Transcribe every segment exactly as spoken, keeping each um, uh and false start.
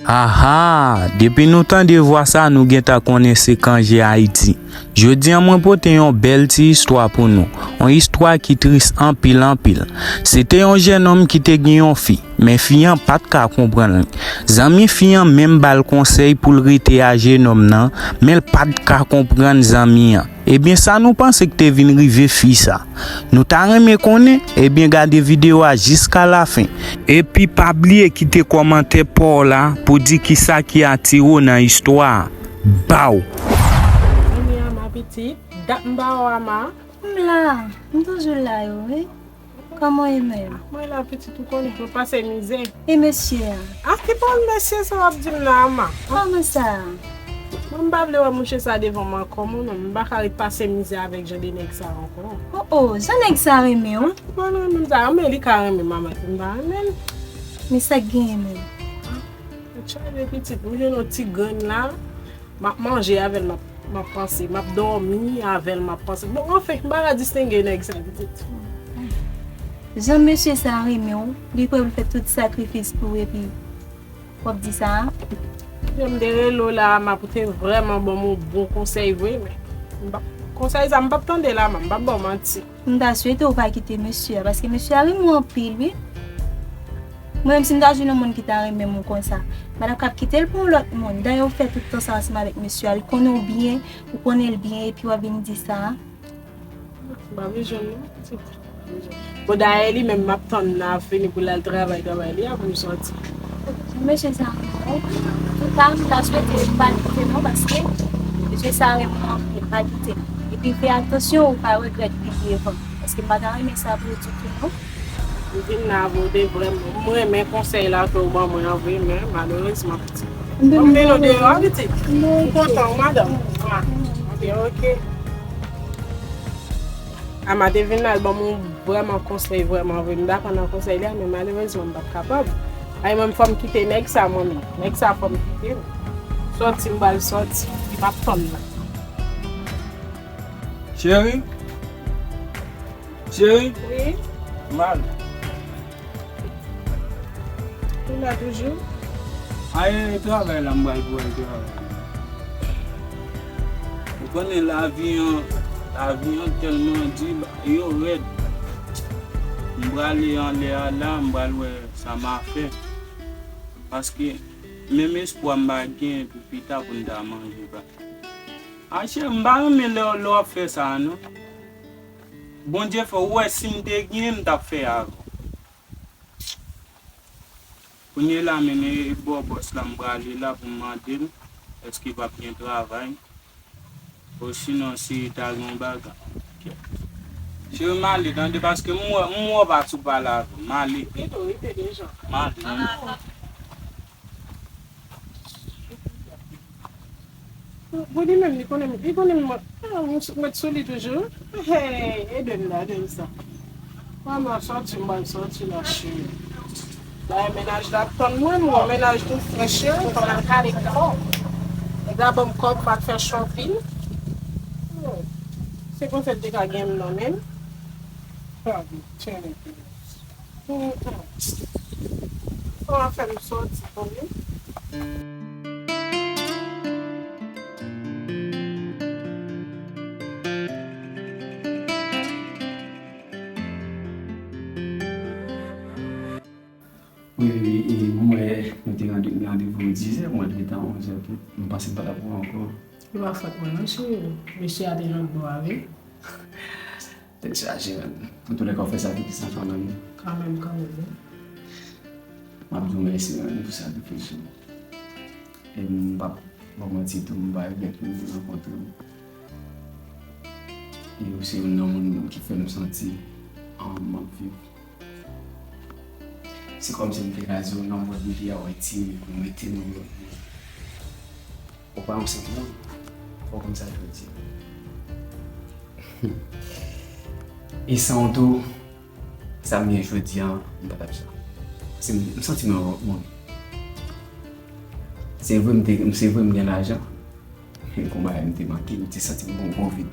Aha! Depi nou tande vwa sa, nou gentan konnen se Cangé Haïti. Jodi a, mwen pote yon bèl ti istwa pou nou. Yon istwa ki tris anpil, anpil. Se te yon jènòm ki te gen yon fi, men fi an pa t ka konprann li. Zanmi fi an menm ba l konsèy pou l rete a jènòm nan, men l pa t ka konprann zanmi an. Ebyen, sa nou panse ki te vin rive fi sa? Nou ta renmen konnen? Ebyen, gade videyo a jiska lafen. Epi pa bliye kite kòmantè pa w la pou di kisa ki atire w nan istwa a. Baw! Vini Ama pitit, dat m pa wè w Ama. M la, m toujou la yo, wi. Kòman w ye menm? Mwen la pitit ou konnen, mwen pase mizè. E mesye a? A ki pawòl mesye sa w ap di m la Ama? Kòman sa? Mwen m pa vle wè mouche sa devan m ankò, mwen menm, m pa ka ret pase mizè avèk jan de nèg sa ankò. O o, jan nèg sa renmen w? Mwen renmen m sa, men li ka renmen m, Ama, m pa renmen l. Men sa k genyen menm? Tchale pitit, m jwenn yon ti grenn la. M ap manje avè l, m ap, m ap panse. M ap dòmi avè l, m ap panse. Bon, anfen, m pa ka distenge nèg sa, pitit. Jan mesye sa renmen w, li kwè l fè tout sakrifis pou w epi w ap di sa a? Jan m te rele w la, m ap ou te vrèman ban m yon bon konsèy vre, men m pa, konsèy sa m p ap tande la, m p ap ba w manti. M ta swete w pa kite mesye a, paske mesye a renmen w anpil, wi. Mwen menm, si m ta jwenn yon moun ki ta renmen m konsa, m pa t ap kab kite l pou yon lòt moun. Dayè, ou fè tout tan sa ansanm avèk mesye a, li konnen w byen, ou konnen l byen, epi w ap vin di sa. M pa bezwen l non, pitit. Bon, dayè, li menm, m ap tann l ap fini pou l al travay, travay li a pou m sòti. Mesye sa, non. Antouka, m ta swete l pa kite non, paske mesye sa renmen w anpil, pa kite l. Epi fè atansyon, ou ka regrèt pi devan. Paske m pa ta renmen sa pou ou ditou non. M vin la pou w te vrèman, m renmen konsèy la ke w ban mwen an vre, men malerezman, pitit. M vin deyò, pitit. M kontan, wi, madanm. Ah, ok, ok. Ama te vin la, l ban m yon vrèman konsèy, vrèman vre. M dakò nan konsèy li a, men malerezman, m p ap kapab. Ay, mwen, fò m kite nèg sa, mwen menm. Nèg sa, fò m kite l. Sòti, m pral sòti. M ap tann la. Cheri? Cheri? Wi? Mal. Ou la toujou? Ay, travay la, m pral pou al travay. Ou konnen lavi an, lavi an tèlman di, bagay yo rèd. M prale anlè a la, m pral wè sa m a fè. Paske menm espwa m pa gen pou pita pou n ta manje pa. A cheri, m pa renmen lè, lè w ap fè sa a non. Bondye fè w wè si m te gen, m t ap fè avè w. Kounye la menm e bò bòs la m prale la pou m mande l èske p ap gen travay. Osinon si ta gen yon bagay. Cheri m ale tande paske m wè, m wè w pa sou pale avè m. M ale. Kite w rete deja. M ale. Bon, li menm, li konnen, li konnen mwen, ah, mwen sou, mwen sou li toujou. Hey, ede m la, ede m sa. Mwen, mwen sòti, mwen sòti la, cheri. Dayè, mennaj la ap tann mwen, mwen, mennaj tou frè, cheri, fò m al kale kò. Nèg la ban m kòb, m al fè shopping. Oh, se konsa l te ka gen m nan men l. Tchale, tchale. Sa va fè m sòti kanmenm. Wi, wi, wi, e, mwen wè nou te rande-, randevou dizè, mwen te gentan onzè tou. M panse m pa t ap wè w ankò. Se pa fòt mwen non, cheri. Mesye a te jwenn bò a, wi. Tèt chaje, man. Antoulèka, w fè sakrifis lan kanmenm. Kanmenm, kanmenm, wi. M ap di w mèsi, man, pou sakrifis ou. E m p ap ba w manti tou, m pa regrèt pou m te rankontre w. E ou se youn nan moun ki fè m santi, ah, m ap viv. Se kòmsi m te kraze w nan mòn li a, w retire, w mete nan mòn li. Ou pa yon senp moun. Fò w konn sa jodi a. E san w tou, sa m ye jodi a, m pa t ap sa. Paske m, m santi mwen wont moun. Se vre m te, se vre m gen lajan. Men gon bagay m te manke, m te santi m gon gwo vid.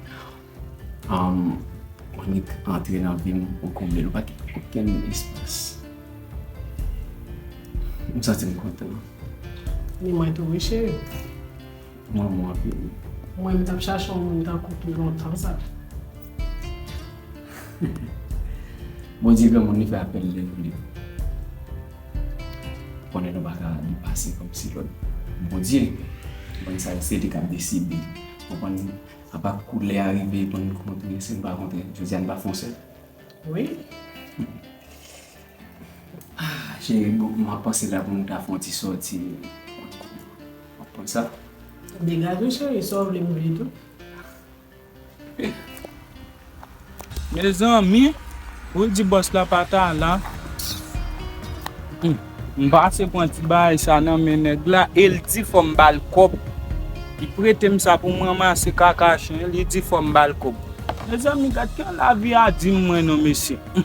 Annik antre nan vi m, ou konble l, ou pa kite okenn espas. M santi m kontan. Ni mwen tou, wi, cheri. Mwen, mwen anpil, wi. Mwen, m t ap chache yon moun tankou w pi lontan sa. Bondye granmoun, li fè apèl li vle. Konnen nou pa ka depase kòmsi lòt Bondye. Konn sa, se li k ap deside. Konprann? Apa kou lè a rive pou n kontre, si n pa kontre, jodi a n pa fè yon sèl. Wi. Ah, cheri, bon, m ap panse la pou nou ta fè yon ti sòti. W ap konn sa. Degaje w, cheri, sa w vle m vle tou. Mezanmi, ou di bòs la pa ta la. Hmm. M pase pran ti bagay sa nan men nèg la, e l di fò m ba l kòb. Li prete m sa pou m ranmase kaka chen, li di fò m ba l kòb. Mezanmi, gad jan lavi a di m mwen non, mesye. Hmm.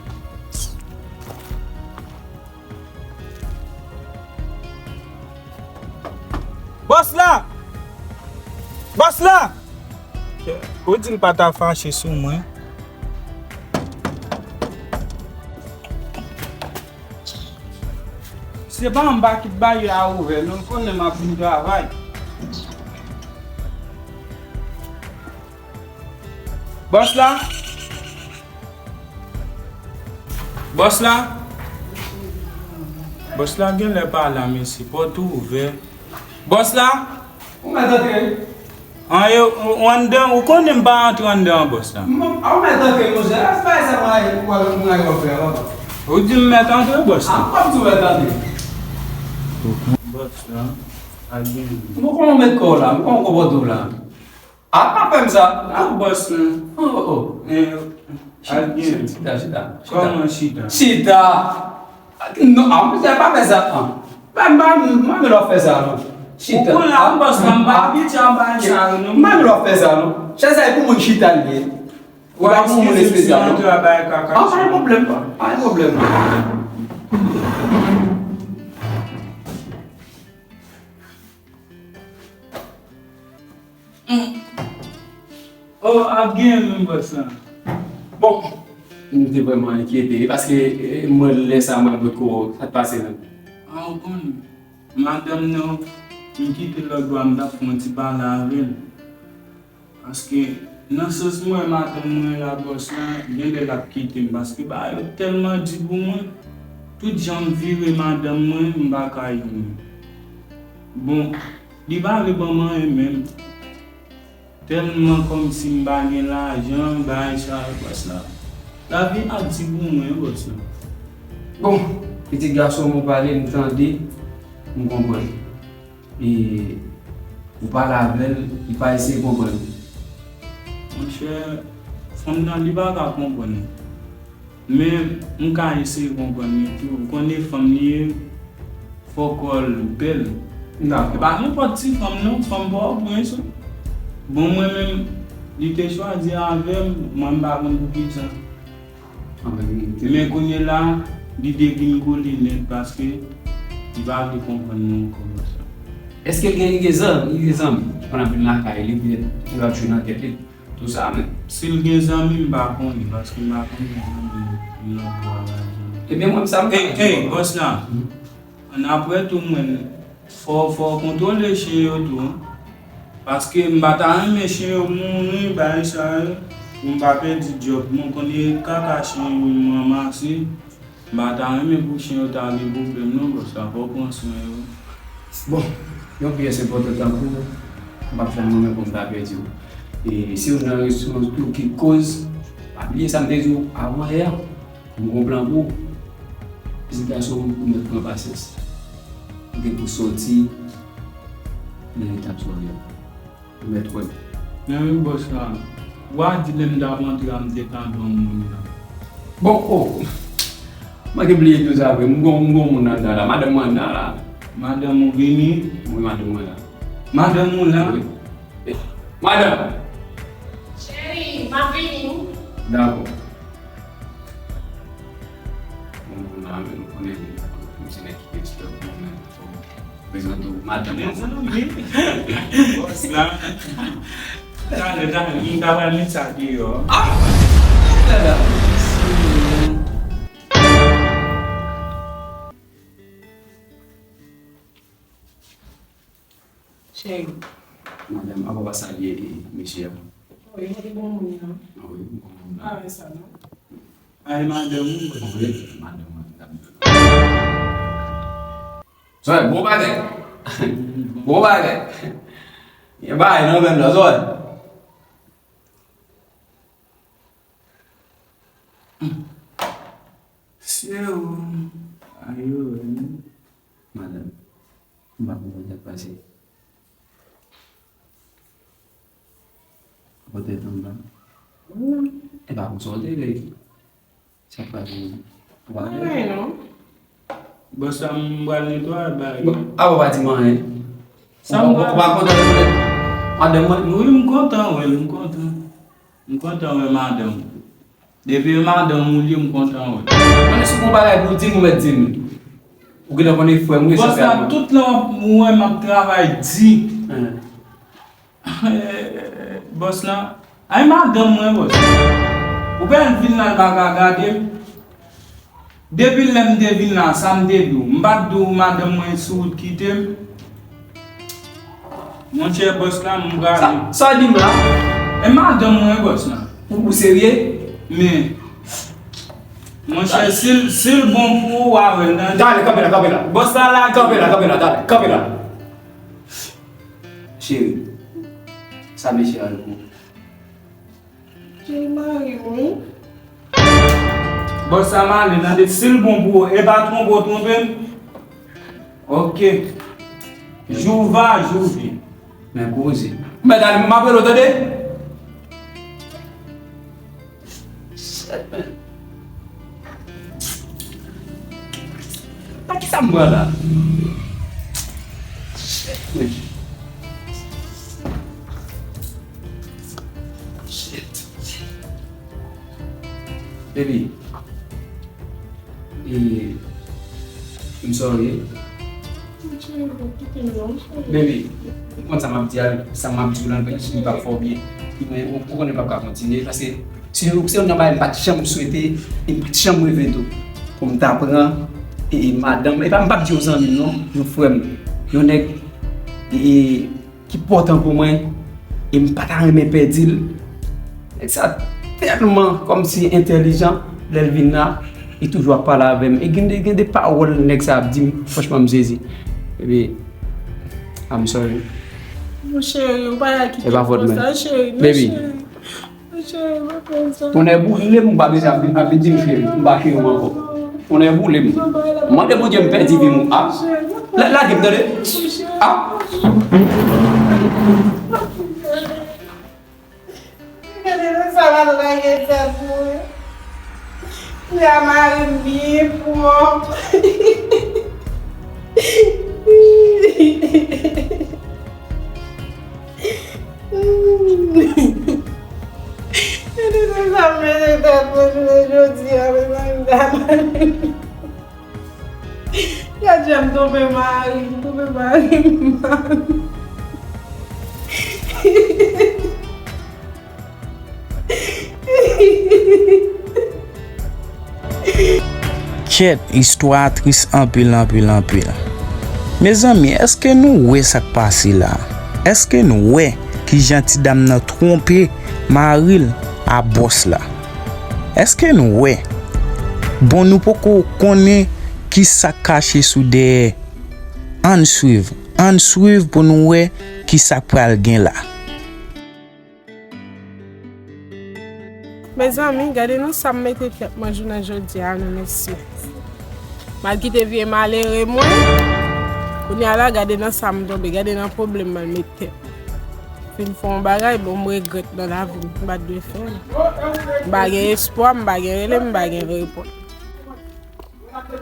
Bòs la! Bòs la! Ou di l pa ta fache sou mwen. Se pa anba kit baryè a ouvè, non, l konnen m ap vin travay. Bòs la? Bòs la? Bòs la genlè pa la, mesye. Pòt ou ouvè. Bòs la? Ou mèt antre. An, yo, ou anndan, ou konnen m pa antre anndan an, bòs la. M, a, ou mèt antre, monchè. Lè se bagay sa, mwen, mwen, mwen, mwen, mwen, mwen, mwen. Ou di m mèt antre, bòs la? A, m p ap di w mèt antre. Bòs la, a gen. Bon, kòman w met kò w la? Kòman w konpòte w la? A, pa fè m sa. A, bòs la. Oh, oh, oh. Eh, chita, chita, chita, chita. Kòman chita? Chita. Non, a, monchè, pa fè sa. A. Pa, pa, pa, pa, lè w fè sa, non. Chita. Ou konn la, bòs la, m pa abitye a bagay sa yo, non. Pa, lè w fè sa, non. Chèz sa, e pou moun chita, li ye. Ou pa pou moun espesyal, non. An, pa gen pwoblèm, pa, pa gen pwoblèm. Oh, ap gen menm bòs la. Bon, m te vrèman enkyete, paske, eh, mwen, lè sa, mwen, mwen, ko, sa t pase menm. A, ou konn, madanm nan, m kite lòt bò a, m t ap fè yon ti pale avè l. Paske nan sans mwen, madanm mwen la, bòs la, genlè l ap kite m. Paske bagay yo tèlman di pou mwen, tout jan m vire madanm mwen, m pa ka jwenn li. Bon, li pa vle ban m anyen menm. Tèlman kòmsi m pa gen lajan, bagay sa yo, bòs la. Lavi ap di pou mwen, bòs la. Bon, pitit gason m ou pale, m tande, m konprann. E ou pale avè l, li pa eseye konprann ou. Monchè, fanm nan, li pa ka konprann ou. Men, m ka eseye konprann li tou. Ou konnen fanm li ye, fò kò l bèl. Dakò. E pa nenpòt ti fanm non, fanm Pòtoprens wi. Bon, mwen menm, li te chwazi avè m, mwen m pa konn poukisa. Men kounye la, li te vin kole nèt paske li pa vle konprann nou ankò konsa. Èske l gen, li gen zanmi, li gen zanmi ki konn ap vin lakay li, petèt, li ap jwe nan tèt li, tou sa menm? Si l gen zanmi, m pa konnen, paske m pa konnen zanmi nan bò a la. Ebyen, mwen, sa m ka di w. Ey, ey, bòs la. Annapre tou, mwen, fò, fò w kontwole chen yo tou. Paske m pa ta renmen chen yo mouri, bagay sa yo, pou m pa pèdi djòb mwen. Konnen kaka chen yo m ranmase, m pa ta renmen pou chen yo ta gen pwoblèm non, bòs la, fò w pran swen yo. Bon, yon pyès enpòtan tankou w, m p ap janm renmen pou m ta pèdi w. E si w nan restoran tou ki koz, pa bliye sa m te di w avan yè a. M gon plan pou ou. Pitit gason m, ou mèt pran pasyans. Ou gen pou sòti nan eta sa w ye a. Ou mèt kwè m. Men wi, bòs la. Wa di lè m t ap antre a, m te tande yon moun la. Bon, oh! Manke bliye tou sa vre. M gon, m gon moun anndan la. Madanm mwen anndan la. Madanm ou vini? Wi, madanm mwen la. Madanm ou la? Wi. Madanm! Cheri, m ap vini. Dakò. Bon, moun la, men nou konnen li, li se nèg ki gen ti lòt moun, men fò prezante w madanm mwen. Mezanmi. Bòs la. Talè, talè, m ta pral met sa deyò. Ah! Talè. Cheri. Madanm, apa w pa salye, e, mesye a? Wi, mwen te bon moun nan. A wi, bon moun nan. Pa wè sa, non. Ay, madanm ou? Wi, madanm mwen, madanm. Sòy, bon bagay. Bon bagay. Gen bagay nan menm nan, sòy. Se ou. Ayo, madanm. M pa konprann sa k pase. Pote tanba. E pa konn sa w te vle. Sa k pase? Ou pa vle? Anyen non. Bòs la, m pral netwaye bagay. Bon, a ou pa di m anyen. Sa m pral. Ou pa kontan wè madanm mwen? Wi, m kontan wè l, m kontan. M kontan wè madanm. Depi e madanm ou li, m kontan wè. Mwen si gon bagay pou di m, ou mèt di m. Ou gentan konnen frè m wi. Bòs la, tout lè w ap wè m ap travay di. Bòs la, ay madanm mwen, bòs. Ou pa vin la, l pa ka gade m. Depi lè m te vin la, sa m te di w? M pa t di w madanm mwen sou wout kite m? Monchè, bòs la, m prale. Sa, sa w di m la? E madanm mwen, bòs la. Ou, ou serye? Men, monchè, si l, si l bon pou ou, w a wè l, tande. Dale, kanpe la, kanpe la. Bòs la lage. Kanpe la, kanpe la, dale, kanpe la. Cheri, sa mesye a ye pou ou? Cheri, mari m, wi. Bòs sa male, tande, si l bon pou ou, e pa twonpe w twonpe m. Ok. Jou va, jou vyen. Men koze. Men gade, m ap rele w, tande. Shit, man. Pa kisa m pran la? Shit, man. Shit. Baby. E, I'm sorry. Baby, ou konn sa m ap di a, sa m ap di w lan, li p ap fè w byen. Ou, ou konnen m p ap ka kontinye, paske se, se youn nan bagay m pa t janm swete, e m pa t janm reve tou. Pou m ta pran, e, e madanm, e pa, m p ap di yon zanmi m non, yon frè m, yon nèg, e, e, ki enpòtan pou mwen, e m pa ta renmen pèdi l. Nèg sa tèlman kòmsi entèlijan, lè l vin la, li toujou ap pale avè m. E gen de, gen de pawòl nèg sa ap di m, franchman, m sezi. Baby, I'm sorry. Mon cheri, ou pa ka kite m konsa, cheri. Non, cheri. Tonnè boule m, ou pa bezwen ap, ap vin di m cheri, m pa cheri w ankò. Tonnè boule m. Mande Bondye m pèdi vi m. A. La, lage m, tande. A. Gade nan sa m al lage tèt mwen. Li a mare m byen pwòp. Gade nan sa m mete tèt mwen jounen jodi a, men mari m ta mare m. Gad jan m twonpe mari m, twonpe mari m. Kèt, istwa a tris anpil, anpil, anpil. Mezanmi, èske nou wè sa k pase la? Èske n wè kijan ti dam nan twonpe mari l a bòs la? Èske n wè? Bon, nou poko konnen kisa k kache sou dèyè. Ann swiv, ann swiv pou nou wè kisa k pral gen la. Mezanmi, gade nan sa m mete tèt mwen jounen jodi a, non, mesye. M al kite vye malere mwen. Kounye a la, gade nan sa m tonbe, gade nan pwoblèm m al met tèt. Fin fè yon bagay, bon, m regrèt nan lavi m. M pa t dwe fè l. M pa gen espwa, m pa gen rele, m pa gen reponn.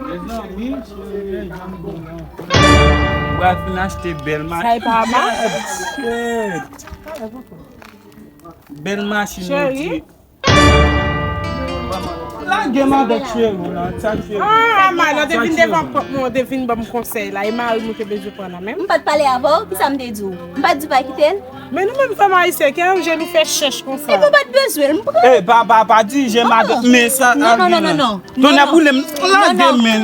Mezanmi, cheri, jan m di w lan. M pral fin achte bèl machin. Sa e pa mal. Bèl machin. Cheri. Lage m avèk cheri w lan. Sa cheri. Ah, Amay, lè w te vin devan pòt mwen, w te vin ban m konsèy la. E mari m ou te bezwen pran nan men m. M pa t pale avè w, kisa m te di w? M pa t di w pa kite l? Men nou menm fanm ayisyen, ki jan nou fè chèch konsa? Epi w pa t bezwen l, m pran. Eh, pa, pa, pa dirije madanm, men sa. Non, non, non, non, non. Tonnè boule m, lage men.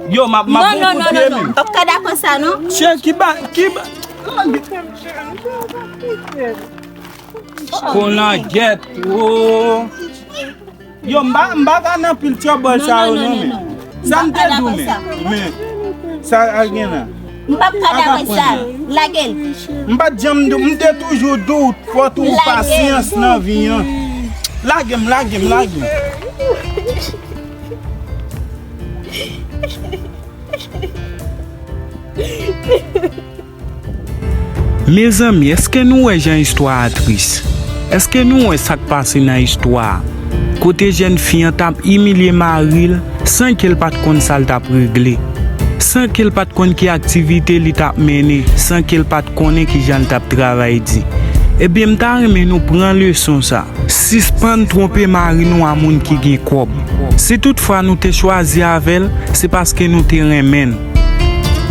Yo, m ap, m ap pran kout pye men. M p ap ka dakò sa, non. Cheri, ki ba, ki ba. Konlangèt, o. Yo, m pa, m pa ka nan pil tchòbòl sa yo non, men. Sa m te di w, men. Men, sa a gen la. M p ap ka dakò sa. Lage l. M pa t janm di w, m te toujou di w, fò w tou pasyans nan vi an. Lage m, lage m, lage m. Mezanmi, èske nou wè jan istwa a tris? Èske nou wè sa k pase nan istwa a? Kote jèn fi an t ap imilye mari l san ke l pa t konn sa l t ap regle, san ke l pa t konn ki aktivite li t ap mennen, san ke l pa t konnen ki jan l t ap travay di. Ebyen, m ta renmen nou pran leson sa. Sispann twonpe mari nou a moun ki gen kòb. Si toutfwa nou te chwazi avè l, se paske nou te renmen l.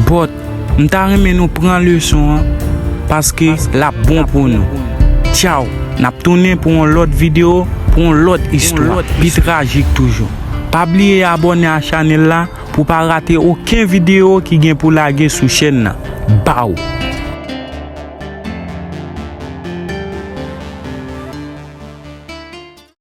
But, m ta renmen nou pran leson an, paske l ap bon pou nou. Tchaw, n ap tounen pou yon lòt videyo, pou yon lòt istwa, pi trajik toujou. Pa bliye abòne a chanèl la pou w pa rate okenn videyo ki gen pou lage sou chèn nan. Baw!